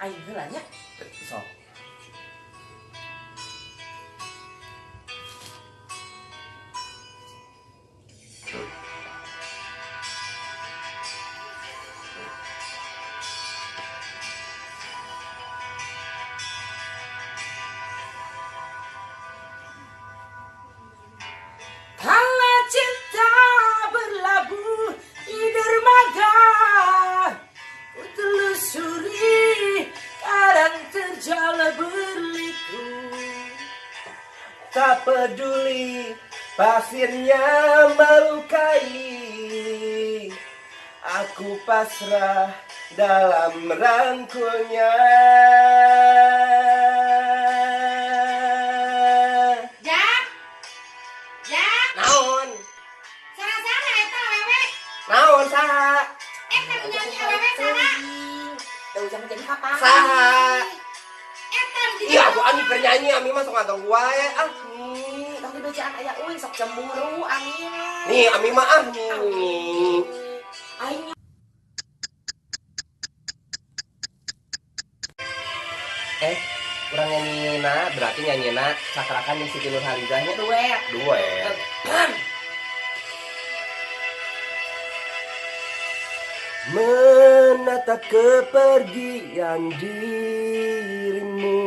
Aing heula nya. Sok. Kala cinta berlabuh di dermaga, ku telusuri karang terjal berliku. Tak peduli pasirnya melukai, aku pasrah dalam rangkulnya. Jang. Jang. Naon? Saha-saha eta awewe? Naon saha? Eta nu nyanyi awewe saha? Teu ujang jadi kapan? Saha? Eta nu di Iya, aku ami bernyanyi, ami masuk ngatong wae ah. Tong dibejaan aya euy sok cemburu ami mah. Nih, ami mah ah nih. Aing Urang nyanyina berarti nyanyina cakrakan jeung Siti Nurhalizah nya. Duet. Duet. Menatap kepergian dirimu,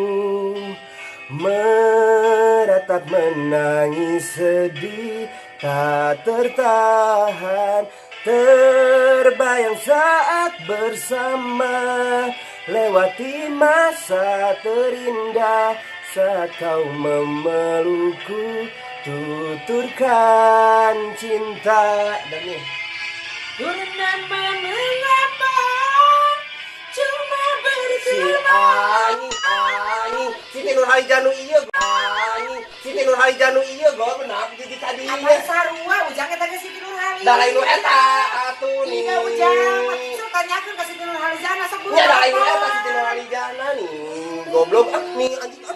meratap menangis sedih tak tertahan. Terbayang saat bersama, lewati masa terindah saat kau memelukku, tuturkan cinta. Dan nih Purnama mengapa cuma si berteman. anjing anjing Siti Nurhalizah nu ieu anjing Siti Nurhalizah nu ieu goblok jadi tadi Apa sarua ujang eta ge Siti Nurhalizah. Da lain nu eta atuh nih. Iya ujang, sok tanyakeun ka Siti Nurhalizah sok Nya da lain nu eta Siti Nurhalizah nih. Goblok ah nih anjing ah.